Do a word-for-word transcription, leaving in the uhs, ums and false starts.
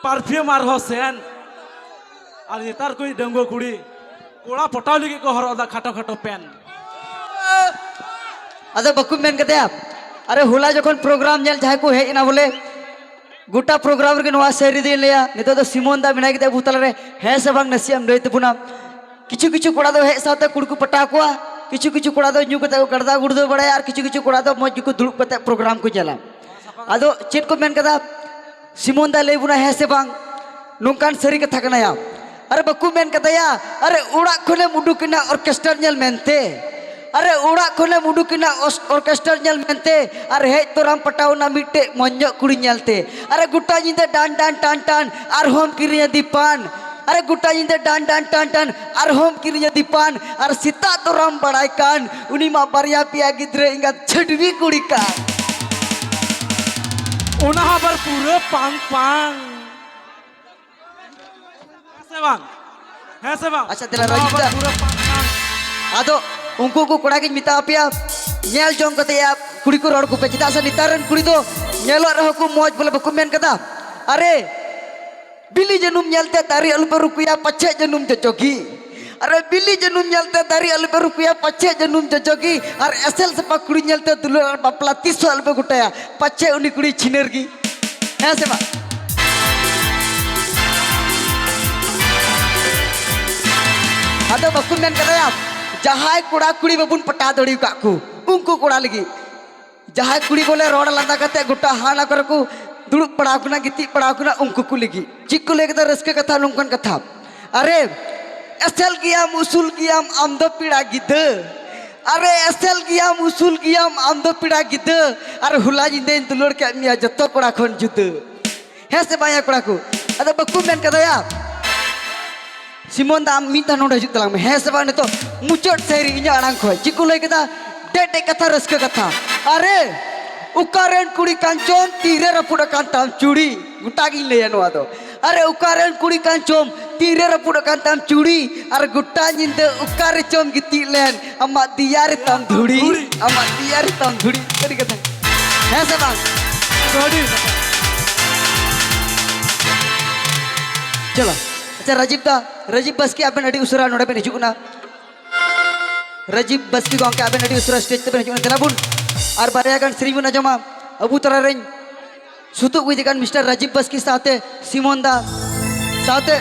Perfume ᱟᱨᱦᱚᱸ ᱥᱮᱱ᱾ ᱟᱨ ᱱᱮᱛᱟᱨ ᱠᱚ ᱰᱟᱺᱜᱩᱣᱟᱹ ᱠᱩᱲᱤ ᱠᱚᱲᱟ ᱯᱚᱴᱟᱣ ᱞᱟᱹᱜᱤᱫ ᱠᱚ ᱦᱚᱨᱚᱜ ᱮᱫᱟ ᱠᱷᱟᱴᱚ ᱠᱷᱟᱴᱚ ᱯᱮᱱ᱾ ᱟᱫᱚ ᱵᱟᱠᱚ ᱢᱮᱱ ᱠᱟᱫᱮᱭᱟ? ᱟᱨᱮ ᱦᱚᱞᱟ ᱡᱚᱠᱷᱚᱱ ᱯᱨᱳᱜᱨᱟᱢ ᱧᱮᱞ ᱡᱟᱦᱟᱸᱭ ᱠᱚ ᱦᱮᱡ ᱮᱱᱟ ᱵᱚᱞᱮ, ᱜᱚᱴᱟ ᱯᱨᱳᱜᱨᱟᱢ ᱨᱮᱜᱮ ᱱᱚᱣᱟ ᱥᱟᱹᱨᱤ ᱫᱚᱧ ᱞᱟᱹᱭᱟ, ᱱᱤᱛᱚᱜ ᱫᱚ ᱥᱤᱢᱚᱱ ᱫᱟ ᱢᱮᱱᱟᱭ ᱠᱮᱫᱟ ᱟᱵᱚ ᱛᱟᱞᱟᱨᱮ, ᱦᱮᱸ ᱥᱮ ᱵᱟᱝ ᱱᱟᱥᱮᱭᱟᱜ ᱮᱢ ᱞᱟᱹᱭ ᱛᱟᱵᱚᱱᱟ? ᱠᱤᱪᱷᱩ ᱠᱤᱪᱷᱩ ᱠᱚᱲᱟ ᱫᱚ ᱦᱮᱡ ᱥᱟᱶᱛᱮ ᱠᱩᱲᱤ ᱠᱚ ᱯᱟᱴᱟᱣ ᱠᱚᱣᱟ, ᱠᱤᱪᱷᱩ ᱠᱤᱪᱷᱩ ᱠᱚᱲᱟ ᱫᱚ ᱧᱩ ᱠᱟᱛᱮ ᱠᱚ ᱜᱟᱲᱫᱟ ᱜᱩᱲᱫᱟᱹ ᱵᱟᱲᱟᱭᱟ, ᱟᱨ ᱠᱤᱪᱷᱩ ᱠᱤᱪᱷᱩ ᱠᱚᱲᱟ ᱫᱚ ᱢᱚᱡᱽ ᱜᱮᱠᱚ ᱫᱩᱲᱩᱵ ᱠᱟᱛᱮ ᱯᱨᱳᱜᱨᱟᱢ ᱠᱚ ᱧᱮᱞᱟ᱾ ᱟᱫᱚ ᱪᱮᱫ ᱠᱚ ᱢᱮᱱ ᱠᱟᱫᱟ? ᱥᱤᱢᱚᱱ ᱫᱟᱭ ᱞᱟᱹᱭ ᱵᱚᱱᱟ, ᱦᱮᱸ ᱥᱮ ᱵᱟᱝ? ᱱᱚᱝᱠᱟᱱ ᱥᱟᱹᱨᱤ ᱠᱟᱛᱷᱟ ᱠᱟᱱᱟᱭᱟ᱾ ᱟᱨᱮ ᱵᱟᱠᱚ ᱢᱮᱱ ᱠᱟᱫᱟᱭᱟ, ᱟᱨᱮ ᱚᱲᱟᱜ ᱠᱷᱚᱱᱮᱢ ᱩᱰᱩᱠ ᱮᱱᱟ ᱚᱨᱠᱮᱥᱴᱟᱨ ᱧᱮᱞ ᱢᱮᱱᱛᱮ, ᱟᱨᱮ ᱚᱲᱟᱜ ᱠᱷᱚᱱᱮᱢ ᱩᱰᱩᱠ ᱮᱱᱟ ᱚᱨᱠᱮᱥᱴᱟᱨ ᱧᱮᱞ ᱢᱮᱱᱛᱮ, ᱟᱨ ᱦᱮᱡ ᱛᱚᱨᱟᱢ ᱯᱟᱴᱟᱣ ᱮᱱᱟ ᱢᱤᱫᱴᱮᱡ ᱢᱚᱡᱽ ᱧᱚᱜ ᱠᱩᱲᱤ ᱧᱮᱞᱛᱮ᱾ ᱟᱨᱮ ᱜᱚᱴᱟ ᱧᱤᱫᱟᱹ ᱰᱟᱱ ᱰᱟᱱ ᱴᱟᱱ ᱴᱟᱱ, ᱟᱨᱦᱚᱸᱢ ᱠᱤᱨᱤᱧ ᱟᱫᱮ ᱯᱟᱱ᱾ ᱟᱨᱮ ᱜᱚᱴᱟ ᱧᱤᱫᱟᱹ ᱰᱟᱱ ᱰᱟᱱ ᱴᱟᱱ ᱴᱟᱱ, ᱟᱨᱦᱚᱸᱢ ᱠᱤᱨᱤᱧ ᱟᱫᱮ ᱯᱟᱱ᱾ ᱟᱨ ᱥᱮᱛᱟᱜ ᱛᱚᱨᱟᱢ ᱵᱟᱲᱟᱭ ᱠᱟᱱ, ᱩᱱᱤ ᱢᱟ ᱵᱟᱨᱭᱟ ᱯᱮᱭᱟ ᱜᱤᱫᱽᱨᱟᱹ ᱮᱸᱜᱟᱛ ᱪᱷᱟᱹᱰᱣᱤ ᱠᱩᱲᱤ ᱠᱟᱱ᱾ ᱚᱱᱟ ᱦᱚᱸ ᱟᱵᱟᱨ ᱯᱩᱨᱟᱹ ᱯᱟᱝ ᱯᱟᱝ᱾ ᱦᱮᱸ ᱥᱮ ᱵᱟᱝ? ᱦᱮᱸ ᱥᱮ ᱵᱟᱝ? ᱟᱪᱪᱷᱟ, ᱫᱮᱞᱟ, ᱚᱱᱟ ᱨᱚᱡᱤᱛ ᱟᱵᱟᱨ ᱫᱟ᱾ ᱯᱩᱨᱟᱹ ᱯᱟᱝ ᱯᱟᱝ᱾ ᱟᱫᱚ ᱩᱱᱠᱩ ᱠᱚ ᱠᱚᱲᱟ ᱜᱤᱧ ᱢᱮᱛᱟ ᱯᱮᱭᱟ, ᱧᱮᱞ ᱡᱚᱝ ᱠᱟᱛᱮ ᱭᱟ ᱠᱩᱲᱤ ᱠᱚ ᱨᱚᱲ ᱠᱚᱯᱮ, ᱪᱮᱫᱟᱜ ᱥᱮ ᱱᱮᱛᱟᱨ ᱨᱮᱱ ᱠᱩᱲᱤ ᱫᱚ ᱧᱮᱞᱚᱜ ᱨᱮᱦᱚᱸ ᱠᱚ ᱢᱚᱡᱽ, ᱵᱚᱞᱮ ᱵᱟᱠᱚ ᱢᱮᱱ ᱠᱟᱫᱟ, ᱟᱨᱮ ᱵᱤᱞᱤ ᱡᱟᱹᱱᱩᱢ ᱧᱮᱞᱛᱮ ᱫᱟᱨᱮ ᱟᱞᱚᱯᱮ ᱨᱩᱠᱩᱭᱟ, ᱯᱟᱪᱷᱮ ᱡᱟᱹᱱᱩᱢ ᱡᱚᱡᱚ ᱜᱮ᱾ ᱟᱨᱮ ᱵᱤᱞᱤ ᱡᱟᱹᱱᱩᱢ ᱧᱮᱞᱛᱮ ᱫᱟᱨᱮ ᱟᱞᱚᱯᱮ ᱨᱩᱠᱩᱭᱟ, ᱯᱟᱪᱷᱮ ᱡᱟᱹᱱᱩᱢ ᱡᱚᱡᱚ ᱜᱮ᱾ ᱟᱨ ᱮᱥᱮᱞ ᱥᱟᱯᱷᱟ ᱠᱩᱲᱤ ᱧᱮᱞᱛᱮ ᱫᱩᱞᱟᱹᱲ ᱟᱨ ᱵᱟᱯᱞᱟ ᱛᱤᱥ ᱦᱚᱸ ᱟᱞᱚᱯᱮ ᱜᱚᱴᱟᱭᱟ, ᱯᱟᱪᱷᱮ ᱩᱱᱤ ᱠᱩᱲᱤ ᱪᱷᱤᱱᱟᱹᱨ ᱜᱮ᱾ ᱦᱮᱸ ᱥᱮ ᱵᱟᱝ? ᱟᱫᱚ ᱵᱟᱠᱚ ᱢᱮᱱ ᱠᱟᱫᱟ, ᱡᱟᱦᱟᱸᱭ ᱠᱚᱲᱟ ᱠᱩᱲᱤ ᱵᱟᱵᱚᱱ ᱯᱟᱴᱟᱣ ᱫᱟᱲᱮ ᱟᱠᱟᱫ ᱠᱚ, ᱩᱱᱠᱩ ᱠᱚᱲᱟ ᱞᱟᱹᱜᱤᱫ ᱡᱟᱦᱟᱸᱭ ᱠᱩᱲᱤ ᱵᱚᱞᱮ ᱨᱚᱲ ᱞᱟᱸᱫᱟ ᱠᱟᱛᱮ ᱜᱚᱴᱟ ᱦᱟᱱᱟ ᱠᱚᱨᱮ ᱠᱚ ᱫᱩᱲᱩᱵ ᱵᱟᱲᱟ ᱟᱠᱟᱱᱟ, ᱜᱤᱛᱤᱡ ᱵᱟᱲᱟ ᱟᱠᱟᱱᱟ, ᱩᱱᱠᱩ ᱠᱚ ᱞᱟᱹᱜᱤᱫ ᱪᱮᱫ ᱠᱚ ᱞᱟᱹᱭ ᱠᱮᱫᱟ? ᱨᱟᱹᱥᱠᱟᱹ ᱠᱟᱛᱷᱟ, ᱱᱚᱝᱠᱟᱱ ᱠᱟᱛᱷᱟ, ᱟᱨᱮ ᱮᱥᱮᱞ ᱜᱮᱭᱟᱢ, ᱩᱥᱩᱞ ᱜᱮᱭᱟᱢ, ᱟᱢ ᱫᱚ ᱯᱮᱲᱟ ᱜᱤᱫᱟᱹ᱾ ᱟᱨᱮ ᱮᱥᱮᱞ ᱜᱮᱭᱟᱢ, ᱩᱥᱩᱞ ᱜᱮᱭᱟᱢ, ᱟᱢ ᱫᱚ ᱯᱮᱲᱟ ᱜᱤᱫᱟᱹ᱾ ᱟᱨ ᱦᱚᱞᱟ ᱧᱤᱫᱟᱹᱧ ᱫᱩᱞᱟᱹᱲ ᱠᱮᱫ ᱢᱮᱭᱟ ᱡᱚᱛᱚ ᱠᱚᱲᱟ ᱠᱷᱚᱱ ᱡᱩᱫᱟᱹ᱾ ᱦᱮᱸ ᱥᱮ ᱵᱟᱝ ᱭᱟ ᱠᱚᱲᱟ ᱠᱚ? ᱟᱫᱚ ᱵᱟᱠᱚ ᱢᱮᱱ ᱠᱟᱫᱟ ᱭᱟ? ᱥᱤᱢᱚᱱ ᱫᱟ, ᱟᱢ ᱢᱤᱫ ᱫᱷᱟᱣ ᱱᱚᱰᱮ ᱦᱤᱡᱩᱜ ᱛᱟᱞᱟᱝ ᱢᱮ᱾ ᱦᱮᱸ ᱥᱮ ᱵᱟᱝ? ᱱᱤᱛᱚᱜ ᱢᱩᱪᱟᱹᱫ ᱥᱟᱭᱨᱤ ᱤᱧᱟᱹᱜ ᱟᱲᱟᱝ ᱠᱷᱚᱱ ᱪᱮᱫ ᱠᱚ ᱞᱟᱹᱭ ᱠᱮᱫᱟ? ᱰᱮᱡ ᱰᱮᱡ ᱠᱟᱛᱷᱟ, ᱨᱟᱹᱥᱠᱟᱹ ᱠᱟᱛᱷᱟ᱾ ᱟᱨᱮ ᱚᱠᱟᱨᱮᱱ ᱠᱩᱲᱤ ᱠᱟᱱ ᱪᱚᱢ, ᱛᱤᱨᱮ ᱨᱟᱹᱯᱩᱫ ᱟᱠᱟᱱ ᱛᱟᱢ ᱪᱩᱲᱤ? ᱜᱚᱴᱟ ᱜᱤᱧ ᱞᱟᱹᱭᱟ ᱱᱚᱣᱟ ᱫᱚ᱾ ᱟᱨᱮ ᱚᱠᱟᱨᱮᱱ ᱠᱩᱲᱤ ᱠᱟᱱ ᱪᱚᱢ, ᱛᱤᱨᱮ ᱨᱟᱹᱯᱩᱫ ᱟᱠᱟᱱ ᱛᱟᱢ ᱪᱩᱲᱤ? ᱟᱨ ᱜᱚᱴᱟ ᱧᱤᱫᱟᱹ ᱚᱠᱟ ᱨᱮᱪᱚᱢ ᱜᱤᱛᱤᱡ ᱞᱮᱱ, ᱟᱢᱟᱜ ᱫᱮᱭᱟ ᱨᱮ ᱛᱟᱢ ᱫᱷᱩᱲᱤ, ᱫᱷᱩᱲᱤ᱾ ᱟᱢᱟᱜ ᱫᱮᱭᱟ ᱨᱮ ᱛᱟᱢ ᱫᱷᱩᱲᱤ᱾ ᱥᱟᱹᱨᱤ ᱠᱟᱛᱷᱟ᱾ ᱦᱮᱸ ᱥᱮ ᱵᱟᱝ? ᱟᱹᱰᱤ ᱪᱚᱞᱚ᱾ ᱟᱪᱪᱷᱟ, ᱨᱟᱡᱤᱵ ᱫᱟ, ᱨᱟᱡᱤᱵ ᱵᱟᱥᱠᱮ, ᱟᱵᱮᱱ ᱟᱹᱰᱤ ᱩᱥᱟᱹᱨᱟ ᱱᱚᱰᱮ ᱵᱮᱱ ᱦᱤᱡᱩᱜ ᱠᱟᱱᱟ᱾ ᱨᱟᱡᱤᱵ ᱵᱟᱥᱠᱮ ᱜᱚᱢᱠᱮ, ᱟᱵᱮᱱ ᱟᱹᱰᱤ ᱩᱥᱟᱹᱨᱟ ᱥᱴᱮᱡ ᱛᱮᱵᱮᱱ ᱦᱤᱡᱩᱜ ᱠᱟᱱᱟ᱾ ᱫᱮᱞᱟ ᱵᱚᱱ ᱟᱨ ᱵᱟᱨᱭᱟ ᱜᱟᱱ ᱥᱮᱨᱮᱧ ᱵᱚᱱ ᱟᱸᱡᱚᱢᱟ᱾ ᱟᱵᱚ ᱛᱟᱞᱟ ᱨᱮᱱ ᱥᱩᱛᱩᱜ ᱠᱚ ᱤᱫᱤ ᱠᱟᱱ ᱢᱤᱥᱴᱟᱨ ᱨᱟᱡᱤᱵ ᱵᱟᱥᱠᱮ ᱥᱟᱶᱛᱮ ᱥᱤᱢᱚᱱ ᱫᱟ ᱥᱟᱶᱛᱮ